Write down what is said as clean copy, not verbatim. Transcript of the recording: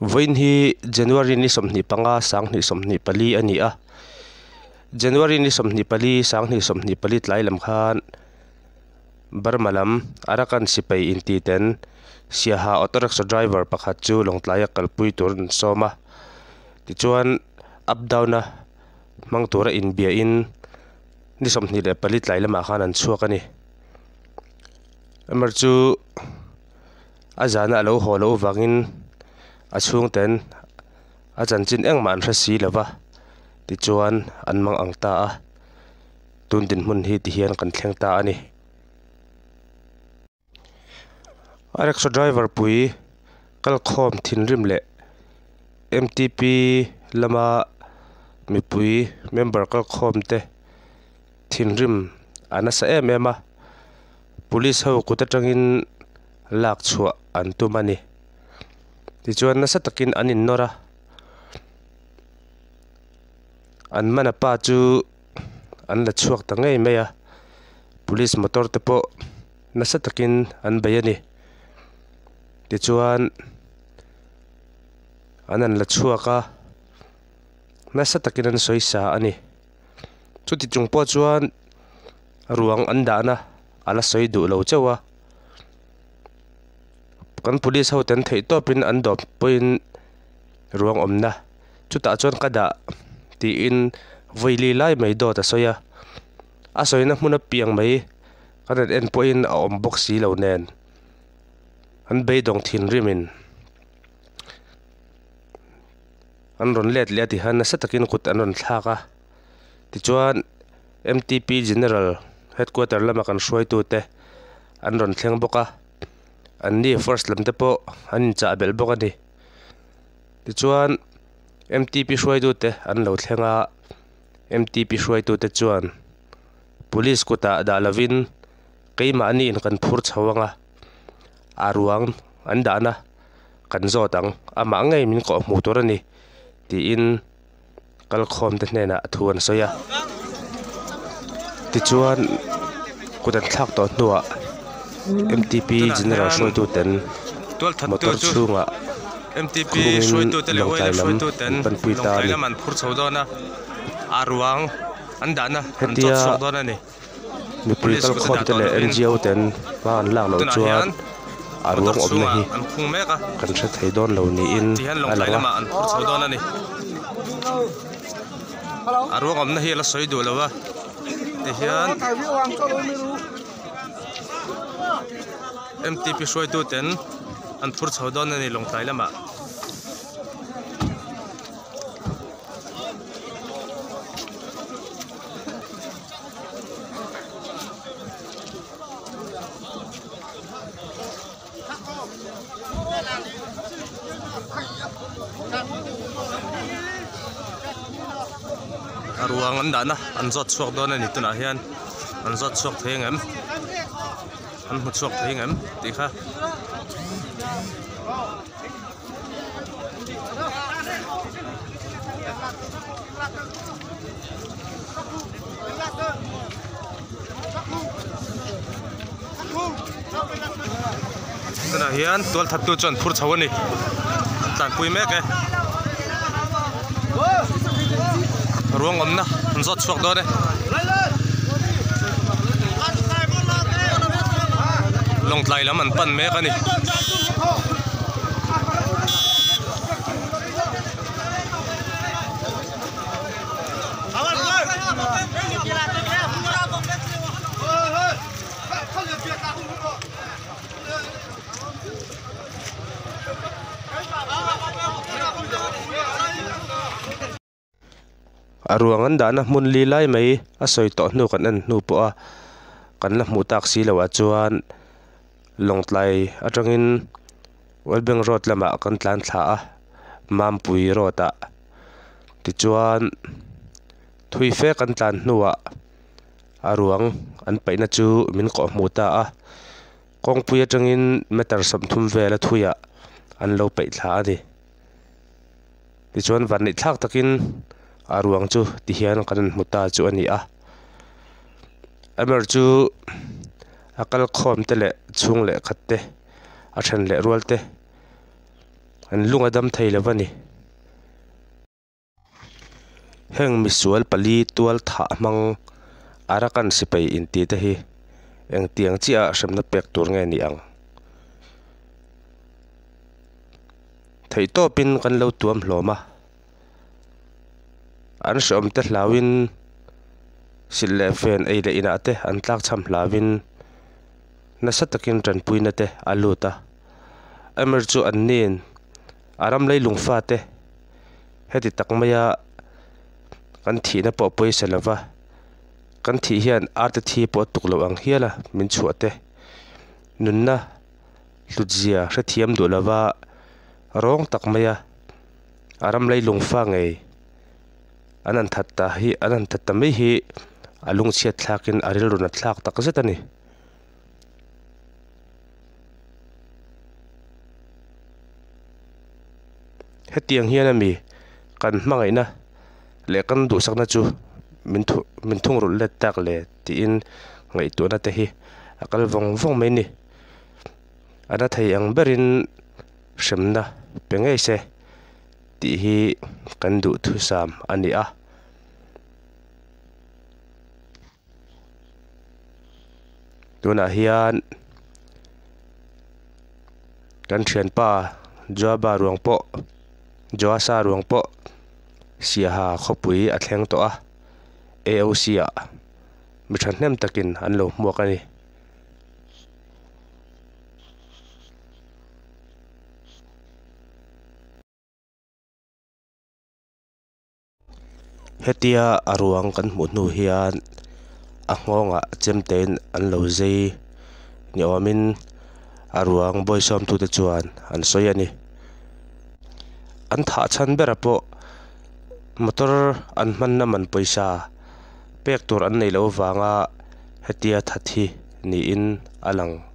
Vawiin hi January ni 25 2024 a ni a, January ni 24 2024 tlai lam khan Burma lam Arakan sipai inti ten Siaha auto rickshaw driver pakhat chu Lawngtlaia kalpui tur an sawm a, tichuan up down a hmang tura inbiahin ni 24 tlai lamah khan an chhuak a ni. Amaherawhchu chu a zana a lo haw loh vangin a chhungten a chanchin engmah an hre si lo va tichuan an mang ang ta a tun dinhmun hi ti hian kan thleng ta a ni. A rickshaw driver pui kalkhawm thinrim leh M_T_P lama mipui member kalkhawm te thinrim a nasa em em a police ho kut atangin lak chhuah an tum a ni tichuan nasa takin an in nawr a an mana pa chu an la chhuak ta ngei mai a police motor te pawh nasa takin an bei a ni tichuan an an la chhuak a nasa takin an sawi sa a ni. Chuti chung pawh chuan ruang an dahna a la sawi duh lo chauh a, kan police ho ten theih tawpin an dawp pawhin ruang awmna chutah chuan ka dah tiin vawi li lai mai dawt a sawi a, a sawina hmun apiang mai kan rawn en pawhin a awm bawk si lo nen an beidawng thinrimin. An rawn let leh a ti hian nasa takin kut an rawn thlak a tichuan M_T_P general headquarter lama kan hruaitute an rawn thleng bawk a anni force lam te pawh an inchah belh bawk a ni tichuan M_T_P hruaitute an lo thleng a M_T_P hruaitute chuan police kutah dah lovin keimahniin kan phur chho ang a a ruang an dahna. Kan zawt ang, amah ngei min kawh hmuh tur a ni tiin kalkhawm te hnenah thu an sawi a. Tichuan kut an thlak tawh hnuah M_T_P General hruaitu ten motor chhungah khungin Lawngtlai lam an panpui ta a ni. Hetia mipui kalkhawm te leh N_G_O ten hma an lak loh chuan a ruang awmna hi kan hre thei dawn lo niin a lang a. A ruang awmna hi a la sawi duh lo a tihian M_T_P hruaitu ten an phur chho dawn a ni Lawngtlai lamah. A ruang an dahna an zawt chhuak dawn a ni tunah hian an zawt chhuak thei ang em an hmu chhuak thei ang em tih kha. Tunah hian tual thattu chuan phur chho a ni an tlanpui mek e ruang awmna an zawt chhuak dawn e Lawngtlai lam an pan mek a ni. A ruang an dahna hmun li lai mai a sawi tawh hnu kan en hnu pawh a kan la hmuh tak si loh ah chuan Lawngtlai atangin World Bank road lamah kan tlan thla a Mampui road ah tichuan thui fe kan tlan hnuah a ruang an paihna chu min kawh hmuh ta a kawngpui atangin meter 30 vel a thuiah an lo paih thla a ni. Tichuan vanneih thlak takin a ruang chu ti hian kan han hmu ta chu a ni a amaherawhchu chu a kal khawm te leh chhung leh khat te a then leh rual te. An lung a dam thei lo a ni. Heng misual pali tual thah hmang Arakan sipai inti te hi engtiang chiah ah hremna pek tur nge ni ang? Theihtawpin kan lo tuam hlawm a, an hreawm te hlauin silh leh fen ei leh inah te an tlakchham hlauin nasa takin tanpuina te a lut a. Amaherawhchu chu an nin a ram leilung fate heti tak maia kan thihna pawh pawisa lova kan thih hian arte thi pawh a tuk loh ang hial a min chhuah te nunna hlutzia hrethiam duh lova rawng tak maia a ram leilung fa ngei an han that ta hi an han that ta mai hi a lungchhiat thlakin a rilru nat thlak tak zet a ni. Hetiang hian a mi kan hmangaihna leh kan duhsakna chu min thu min thungrulh let tak le tiin ngaihtuahna te hi a kal vawng vawng mai a ni. A na thei ang berin hremna pe ngei se tih hi kan duhthusam a ni a. Tunah hian kan thianpa Joaba ruang pawh Joasa ruang pawh Siaha khawpui a thleng tawh a A_O_C ah mi thahnem takin an lo hmuak a ni. Hetia a ruang kan hmuh hnu hian a nghawngah chemtein an lo zei ni awmin a ruang bawihsawm tute chuan an sawi a ni. An thah chhan berah pawh motor an hmanna man pawisa pek tur an neih loh avanga hetia that hi niin a lang.